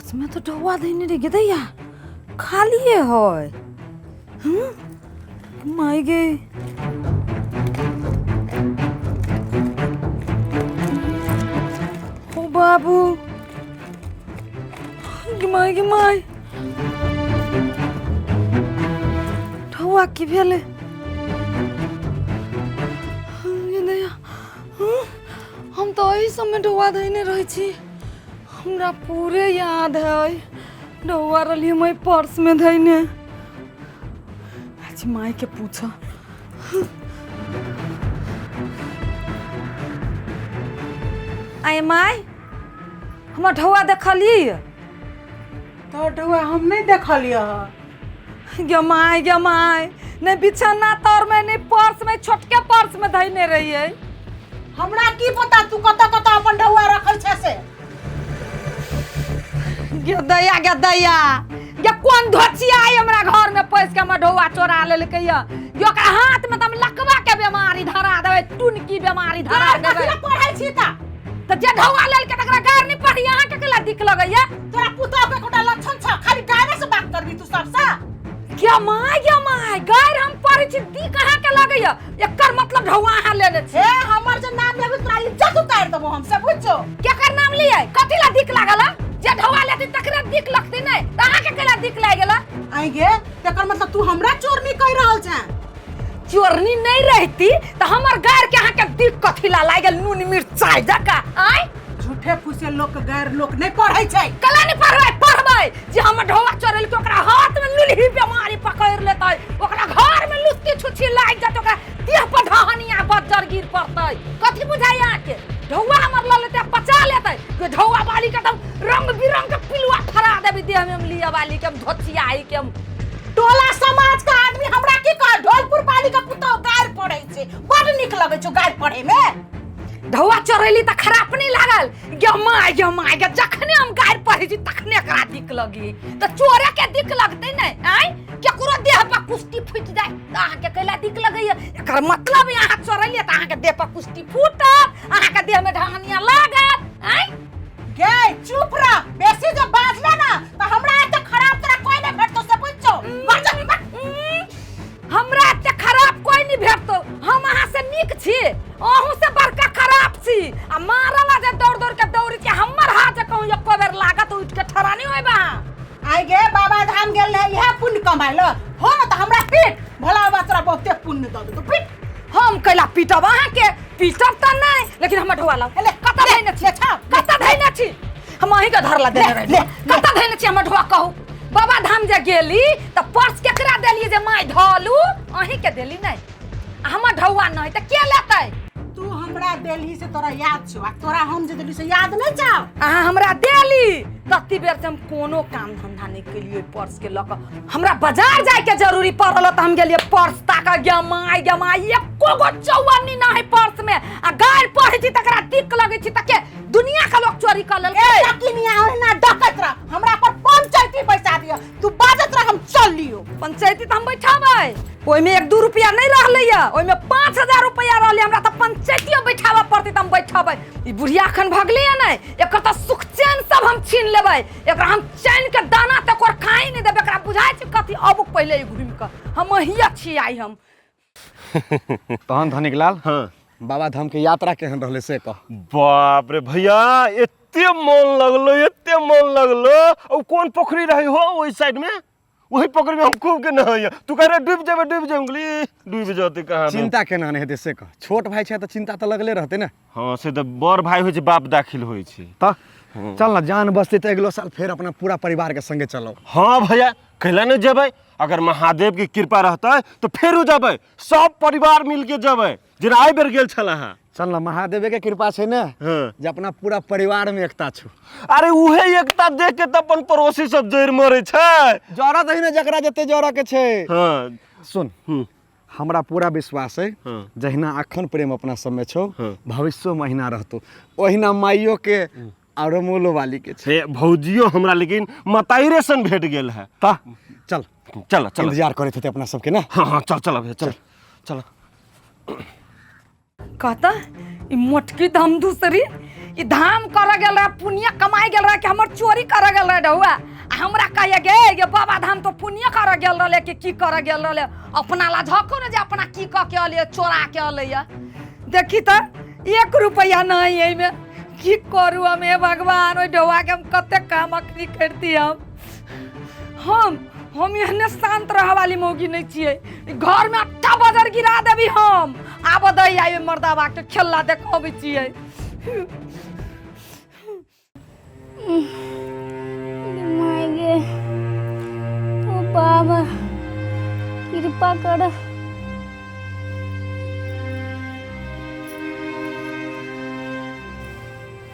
पर्समे तऽ ढौआ धयने रहि गेलै खालिए है। हूँ माय गे, ओ बाबू गे my गे my, ढौआ की भेलै? गे दैया, हूँ, हम तऽ एहि सबमे ढौआ धयने रहै छी, हमरा पूरे याद है। ढौआ रहली हम एहि पर्समे धयने। अच्छा माय के पूछ। आय माय, हमर ढौआ देखली? तोहर ढौआ हम नहि देखलियै हँ। गे my, गे माय, नहि बिछौना तर में, नहि पर्स में, छोटके पर्स में धैने रहियै। हमरा की पता तू कतऽ कतऽ अपन ढौआ रखै छै से। गे दैया, गे दैया, गे कोन धोचिया आई हमरा घर में पैस के हमर ढौआ चोरा लेलकै या। गे ओकरा हाथ में त हम लकवा के बीमारी धरा देबै, टुनकी बीमारी धरा गारि कथी देबै। लए पढ़ै छी तऽ? तऽ जे ढौआ लेलकै तकरा गारि नहि पढ़ी, अहाँके केला दिक लगैया? तोरा पुतोह के एकोटा लक्षण छौ, खाली गारे से बात करबी तू सबसँ। गे my, गे my, गारि हम पढ़ै छी, दिक अहाँके लगैया, एकर मतलब ढौआ अहाँ लेने छी। हे, हमर जे नाम लेबी तोरा इज्जत उतारि देबो हम से बुझছো। केकर नाम लियै? कथी ला दिक लागल हँ? जे ढौआ लेती तकरे दिक लगती नहि तऽ अहाँके केला दिक लागि गेल? आइ गे, तकर मतलब तू हमरा चोरनी कहि रहल छें? चोरनी नहि रहती तऽ हमर गारि के अहाँके दिक कथी ला लागि गेल नून मिरचाइ जकाँ? आँय, झूठे फूसे लोक के गैर लोक नहि पढ़ै छै। कला नहि पढ़बै? पढ़बै जे हमर ढौआ चोरेलकै ओकरा हाथ में लुल्ही बीमारी पकड़ि लेतै, ओकरा घर में लुत्ती छुच्छी लागि जेतै, ओकरा देह पर ढहनिया बज्जर गिर पड़तै। कथी बुझाइ अहाँके? ढौआ हमर लऽ लेतै आ पचा लेतै? के ढौआ वाली के तऽ रंग बिरंग के पिलुआ फरा देबै देह में हम, लिअ वाली के हम, धोचियाई के हम। टोला समाज के आदमी हमरा की कह, ढोलपुर वाली के पुतोह गारि पढ़ै छै, बड नीक लगै छौ गारि पढ़ै में। ढौआ चोरेली तऽ खराब नहि लागल? गे my, गे my, गे जखने हम गारि पढ़ै छी तखने एकरा दिक लगी, तऽ चोरे के दिक लगतै नहि? आँय, केकरो देह पर कुश्ती फूटि जाय तऽ अहाँके कैला दिक लगैया? एकर मतलब अहाँ चोरेलियै तऽ अहाँके देह पर कुश्ती फूटत, अहाँके देह में ढहनिया लागत। आँय गे, चुप रह, बेसी जे बाजले ना तऽ हमरा एते खराब तोरा कोई नहि भेटतौ से बुझछौ। मर जा, मर। हमरा एते खराब कोई नहीं भेटतो। हम अहाँ से नीक छी, अहूँ से बड़का खराब छी। आ मारला जे दौड़ दौड़ के दौड़ के हमर हाथ जे कहूँ एको बेर लागत, उठ के ठड़ा नहीं होइबा अहाँ। आइ गे, बाबा धाम गेल रहे इएह पुण्य कमाइ ल हो न तऽ हमरा पीट, भोला बाबा तोरा बहुते पुण्य दऽ देतौ, पीट। हम कैला पीटब अहाँके? पीटब तऽ नहि, लेकिन हमर ढोआ लाउ। ले, कतऽ ले, धैने छी? ले, छाप, ले, कतऽ धैने छी? हम अहीं के धरला देने ले, रही। ले, ले। कतऽ धैने छी हमर ढोआ कहू? बाबा धाम जे गेली तऽ पर्स केकरा देलियै जे माय धलू? अहीं के देली नहि? आ हमर ढौआ नहि तऽ के लेतै? तू हमरा देलही से तोरा याद छौ, आ तोरा हम जे देली से याद नहि छौ? अहाँ हमरा देली तत्ती बेर से हम कोनो काम धंधा नहि केलियै। पर्स के लऽ कऽ हमरा बाजार जाय के जरूरी पड़ल तऽ हम गेलियै पर्स ताकऽ। गे my, गे my, एको गो चौअन्नी नहि है पर्स में। आ गारि पढ़ै छी तकरा दिक लगै छी, तऽ के दुनिया के लोग चोरी कऽ लेलकै? ए डकिनिया, ओहिना डकैत रह, हमरा पर पंचायती बैसा दिअ, तू बाजत रह हम चल लियो। पंचायती तऽ हम बैठाबै, ओहिमे एक दू रुपया नहि रहलै या, ओहिमे 5000 रुपया रहलै। हमरा तऽ पंचायतियो बैठाबऽ पड़तै तऽ हम बैठेबै। ई बुढ़िया एखन भगलै या नहि, एकर तऽ सुख चैन सब हम छीन लेबै। एकरा हम चैन के दाना तक और खाई नहि देबै। एकरा बुझाइ छै कथी? अबू पहिले ई घुमि कऽ, हम अहिया छी आइ हम। तहन धनिक लाल, हाँ, बाबा धाम के यात्रा केहन रहलै से कह। बाप रे भैया, एते मन लगलो, एते मन लगलो। ओ कोन पोखरी रहे हो ओहि साइड में, वही पोखरी में हम खूब के नहाइया। तू कह रहे डूब जेबे, डूब जेबे, बोली डूब जते कहाँ में। चिंता केना नहि हेतै से कह? छोट भाई छै तऽ चिंता तऽ लगले रहतै ने। हाँ, से तऽ बड़ भाई होइ छै, बाप दाखिल होइ छै। तऽ चल ने, जान बचतै तऽ अगिलो साल फेर अपना पूरा परिवार के संगे चलब। हाँ भैया, कैला नहीं जेबै? अगर महादेव के कृपा रहतै तऽ फेरो जेबै, सब परिवार मिल के जेबै, जेना एहि बेर गेल छल अहाँ। चल ने, महादेवे के कृपा छै ने हाँ जे अपना पूरा परिवार में एकता छौ। अरे उहे एकता देख के तऽ अपन पड़ोसी सब जड़ि मरै छै। जरा दही ने जकरा जते जरा के छै। हाँ। सुन, हमरा पूरा विश्वास है, हाँ। जहिना अखन प्रेम अपना सब में छौ, हाँ। भविष्यो में अहिना रहतो, ओहिना माइयो के और मोलो वाली के छै। से भौजियो हमरा लेकिन मताइरे सन भेट गेल है। तऽ चल। चल चल, इंतजार करैत हेतै अपना सबके ने। हाँ हाँ, चल चल भैया, चल चल। कहता ई मोटकी तऽ हम दूसरी ई धाम कर गेल रहे, पुण्य कमाई गेल रहे कि हमर चोरी कर गेल रहे ढौआ? आ हमरा कहिए गे ये बाबा धाम तो पुण्य कर गेल रहले कि की कर गेल रहले? अपना ला झको ने जे अपना की क के अलिए, चोरा के अलिए। देखी त 1 रुपया नहीं एहिमे। की करू हम? हे भगवान, ओहि ढौआ के हम कते काम अखनी करती। हम एहने शांत रह वाली मौगी नहीं छियै। घर में अट्टा बजर गिरा देबी हम। आब दै आइ मर्दाबा के खेलला देखबै छियै। माय गे, ओ बाबा, कृपा कर।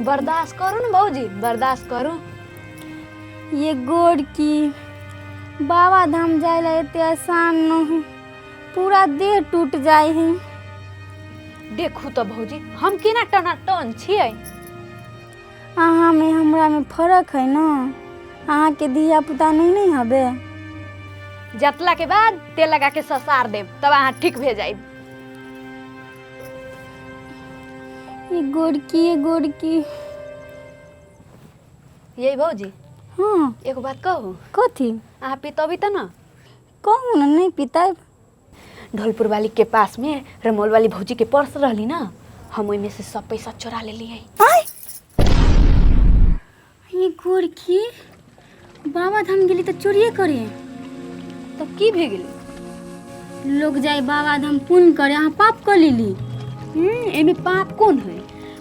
बर्दाश्त करू ने भौजी, बर्दाश्त करू। ये गोड़ की बाबा धाम जाए ला एते आसान न है, पूरा देह टूट जाए है। देखू तो भौजी, हम केना टनाटन छियै। अहाँ में हमरा में फर्क है ना, अहाँ के धिया पुता नहीं नहीं हबे। जतला के बाद तेल लगा के ससार देब, तब अहाँ ठीक भे जाइब। ये गोड़ की, ये गोड़ की। यही भौजी। हाँ। एगो बात कहू? कथी? अहाँ पितबी त ना? कहू ना, नहीं पिताब। ढोलपुर वाली के पास में रमोल वाली भौजी के पर्स रहली ना, हम ओहिमे से सब पैसा चोरा लेलियै। आय ये गोरकी, बाबा धाम गेली तऽ चोरिए करे? तब की भे गेलै? लोग जाए बाबा धाम पुण्य करे, अहाँ पाप कऽ लेली। एहिमे पाप कोन है?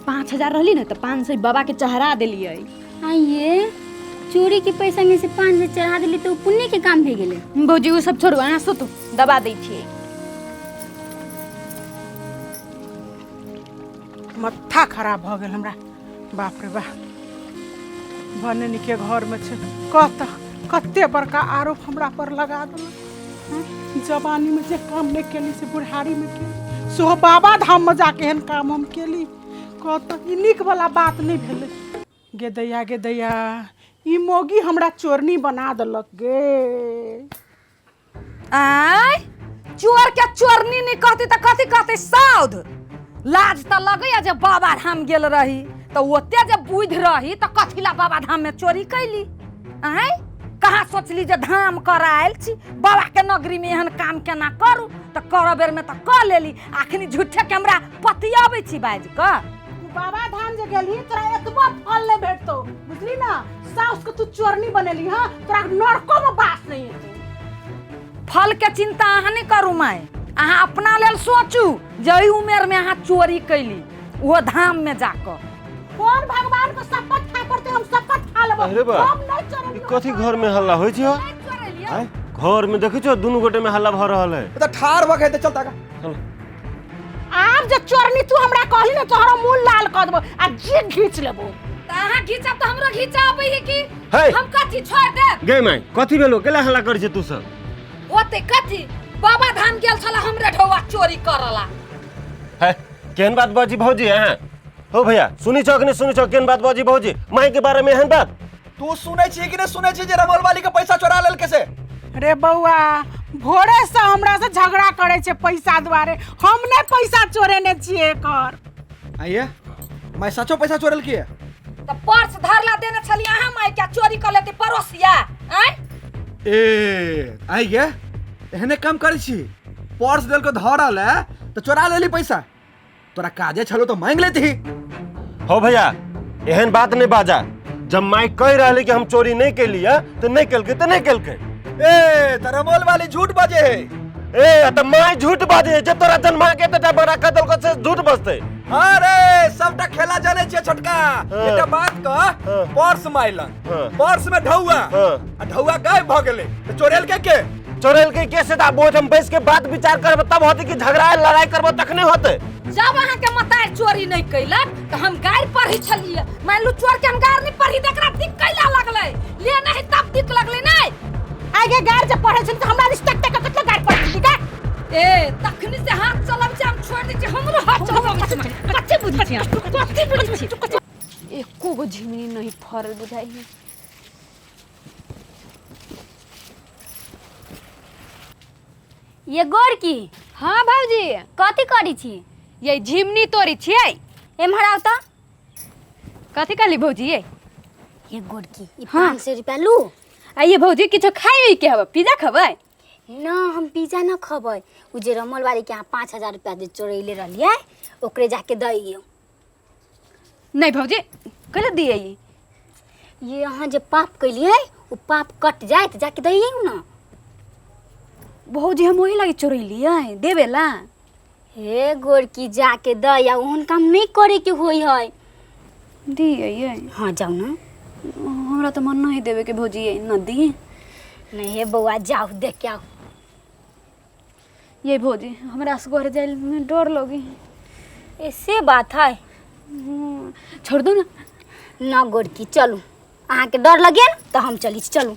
5000 रहली ना, तऽ 500 बाबा के चढ़ा देलियै। आइए चोरी के पैसा में से 500 चढ़ा देली तऽ ओ पुण्य के काम भे गेलै। भौजी, ओ सब छोड़ू, अहाँ सुतू, दबा दै छियै। माथा खराब भऽ गेल हमरा। बाप रे बाप, भने नीके घरमे छै। कह तऽ, कते बड़का आरोप हमरा पर लगा देलक, हँ? जवानीमे जे काम नहि केली से बुढ़ारीमे केली, सेहो बाबा धाममे जाके एहन काम हम केली। कह तऽ, ई नीक वाला बात नहि भेलै। गे दैया, गे दैया, ई मौगी हमरा चोरनी बना देलक गे। आय, चोर के चोरनी नहीं कहती तऽ कथी कहती? साउध लाज तऽ लगैया जे बाबा धाम गेल रही तऽ ओते जे बुद्धि रही तऽ कथी ला बाबा धाम में चोरी कैली? आय, कहाँ सोचली जे धाम कर आयल छी, बाबा के नगरी में एहन काम केना करू? तऽ कर बेर में तऽ कऽ लेली, अखनी झूठे के हमरा पतियाबै छी बाजि कऽ। तू बाबा धाम जे गेलही, तोरा एतबो फल नहीं भेटतो, बुझली ना? साउस के तू चोरनी बनेली। हाँ, तोरा नरको में बास नहीं हेतौ। फल के चिंता अहाँ नहीं करू माय, अहाँ अपना लेल सोचू जे एहि उमेर में अहाँ चोरी कैली, ओहो धाम में जाकऽ। कौन भगवान को शपथ खाए पड़ते, हम शपथ खा लेबो। अरे बा। हम नहीं ई चोरेलियो। कथी घर में हल्ला होइ छै हो? आँय? घर में देखै छो, दुनू गोटे में हल्ला भऽ रहल है। तऽ ठाढ़ भऽ के हेतै, चल ताका। आब जे चोरनी तू हमरा कहली ना, तोहरा मुंह लाल कर देबो आ जीभ घींच लेबो। तऽ अहाँ घीचब तऽ हमरो घीचा अबै है की? हे। हम कथी छोड़ देब? गे माय, कथी भेलो? केला हल्ला करै छै तू सब? ओते कथी, बाबा धाम गेल छला हमरे ढौआ चोरी करला। है, केहन बात बाजी भौजी अहाँ? हो भैया, सुनी छौ कि नहीं सुनी छौ? केहन बात बाजी भौजी, माय के बारे में एहन बात? तू सुनै छी कि नहीं सुनै छी जे रमोल वाली के पैसा चोरा लेलकै से? रे बौआ, भोरे से हमरा से झगड़ा करे छै पैसा दुआरे। हम नहीं पैसा चोरेने छियै एकर। आइए मैं सचो पैसा चोरल की है? तऽ पर्स धरला देने छली अहाँ माय के, चोरी कर लेती पड़ोसिया? आँय? ए आई गे, एहने काम करै छी? पर्स देलको धरल है तऽ चोरा लेली पैसा। तोरा काजे छलो तऽ मांगि लेती। हो भैया, एहन बात नहीं बाजा। जब माय कहि रहले कि हम चोरी नहीं केलियै, तऽ नहीं केलकै तऽ नहीं केलकै। ए, तऽ रमोल वाली झूठ बाजे है? ए, तऽ माय झूठ बाजे? जे तोरा जन्मा के एतेटा बड़ा कऽ देलको से झूठ बजतै? अरे, सबटा खेला जाने छियै छोटका। हाँ। एकटा बात कह। हाँ। पर्स माइलन, हाँ। पर्स में ढौआ, हाँ। आ ढौआ गायब भ गेलै, तऽ चोरेल के के? चोरेलकै के से? तऽ ओहिठाम बैस के बात विचार करब तब होतै कि झगड़ा लड़ाई करब तखने होतै? जब अहाँ के मतार चोरी नहीं कैलक तऽ हम गारि पढ़ी छलियै। मान लू चोर के हम गारि नहीं पढ़ी तऽ एकरा दिक कैला लगलै? ले नहीं तब दिक लगलै नहीं? आगे गार जब पढ़े छै तऽ हमरा रिश्ता तक कतना गार पढ़ै छी गा। ए, तखनी से हाथ चलब छै, हम छोड़ दै छी, हमरो हाथ चलब छै। कथी बुझै छी अहाँ? कथी बुझै छी? एको गो झिमनी नहीं फरल बुझाइ है। ये गोरकी। हाँ भौजी। कथी करै छी? ये झिमनी तोड़ी छियै। एम्हर आउ तऽ। कथी कहली भौजी ये? ये गोरकी ई हाँ। 500 रुपया लू। आइए भौजी किछो खाइ के हब? पिज्जा खबै? न, हम पिज्जा न खबै। उ जे रमल वाली के यहाँ 5000 रुपया जे चोरैले रहलियै ओकरे जाके दैयौ। नहीं भौजी कल दिए ये? ये अहाँ जे पाप कैलियै उ पाप कट जाए त जाके दैयौ न। भौजी हम वही लागी चोरैलियै देबेला। हे गोरकी जाके दैया, ओहन काम नहीं करे के होई है। दिए ये? हाँ जाओ ना। हमरा तो मन नहीं देवे के भौजी, ये न दी। नहीं हे बौआ जाओ देख के आओ। ये भौजी हमरा से घर जाए में डर लगी। ऐसे बात है? छोड़ दो ना। ना गोरकी चलू, अहाँ के डर लगे न तो हम चली चलू।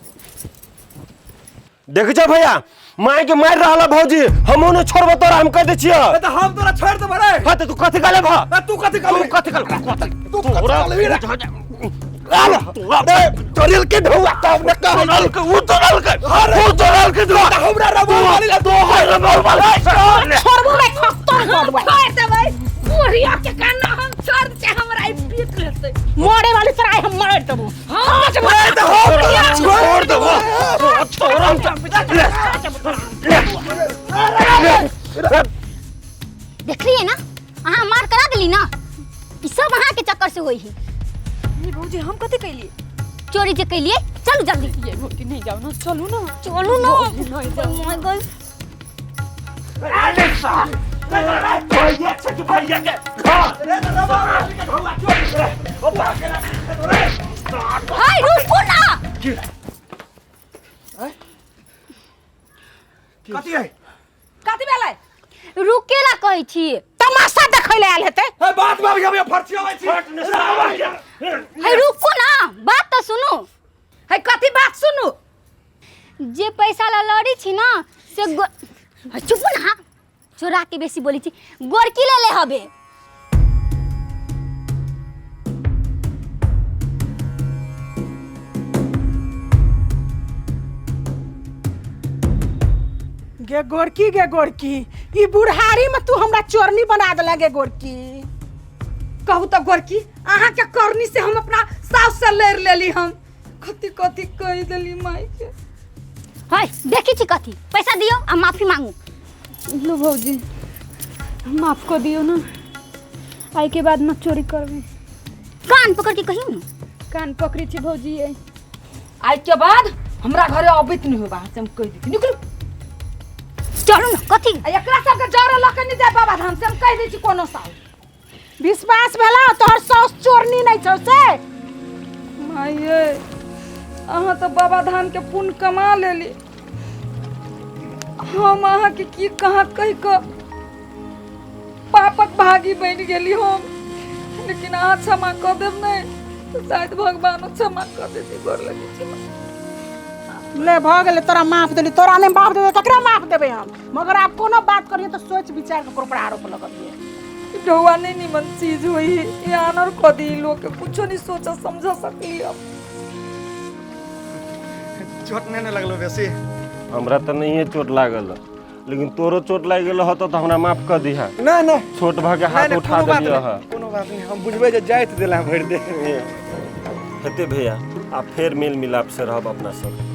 देख जा भैया माय के मार रहल है भौजी, हमहू न छोड़बो तोरा, हम कह दै छियै। ए त हम तोरा छोड़ देबो रे। हां त तू कथी कहले भा? ए तू कथी कहले? तू कथी कहले? तू कथी कहले रे? चोरियल के ढौआ तब न कहै चोरल के, उ चोरल के, उ चोरल के ढौआ। हमरा रबड़ वाली ला तो है रबड़ वाली। छोड़बो नहीं, खत्म कर देबै। छोड़ देबै बुढ़िया के काना हम छोड़ दे, हमरा ई पीट लेतै। मरे वाली तोरा हम मार देबो। हां ए त हम तोरा छोड़ देबो। छोड़म त ले ले। देखलिए ना अहाँ मार करा देली ना, ई सब अहाँ के चक्कर से होई है। ये भौजी हम कथी कैलिए? चोरी जे कैलिए। चलू जल्दी। ये भौजी नहीं जाओ ना, चलू ना। चलू ना। नहीं जाओ। My God. अरे साहब भैया से कि भैया के हाय रुकू ना। कथी है? कथी भेलै? रुकेला कहै छी। तमाशा देखै ले आयल हेतै। ए बात बात हम फर्ची आबै छी। हाय रुकू ना, बात तो सुनू। है कथी बात सुनू? जे पैसा ला लड़ी छी ना से चुप ना, चोरा के बेसी बोली छी। गोरकी ले ले हबे। गे गोरकी, गे गोरकी, ई बुढ़ारी में तू हमरा चोरनी बना देला गे गोरकी। कहू तो गोरकी अहाँ के करनी से हम अपना सास से लड़ लेली, हम कथी कथी कह देली माई के। हाय देखी छी कथी, पैसा दियो आ माफी मांगू। लो भौजी माफ कर दियो ना, आई के बाद न चोरी करबे। कान पकड़ के कहियो ना। कान पकड़ी छी भौजी। ये आई के बाद हमरा घरे अबैत नहीं होबा से हम कह दी। निकलू चलू ना। कथी आ एकरा सब के जरे लके नहीं जाय बाबा धाम से हम कह दै छी। कोनो साल विश्वास भेला तोहर सास चोरनी नहीं छौ से? माये अहाँ तो बाबा धाम के पुण्य कमा लेली, हम अहाँ के की कहाँ कह के पापक भागी बन गेली हम, लेकिन अहाँ क्षमा कर देब नहीं तो शायद भगवानो क्षमा कर देती। गोर लगे छी। ले भ गेलै, तोरा माफ देली। तोरा नहीं माफ देबै ककरा माफ देबै हम? मगर आप कोनो बात करिए तो सोच विचार के ओकरा पर आरोप लगबिए। ढौआ नहीं निमन चीज होई, ये आनर क दी लोग के कुछो नहीं सोचा समझा सकली। अब चोट नहीं न लगलो बेसी? हमरा त नहीं चोट लागल, लेकिन तोरो चोट लागि गेल होतो त हमरा माफ कर दिहा। ना ना छोट भ के हाथ उठा देलियो ह। कोनो बात नहीं, हम बुझबे जे जाइत देला भरि दे। हेते भैया आ फेर मेल मिलाप से रहब अपना सब।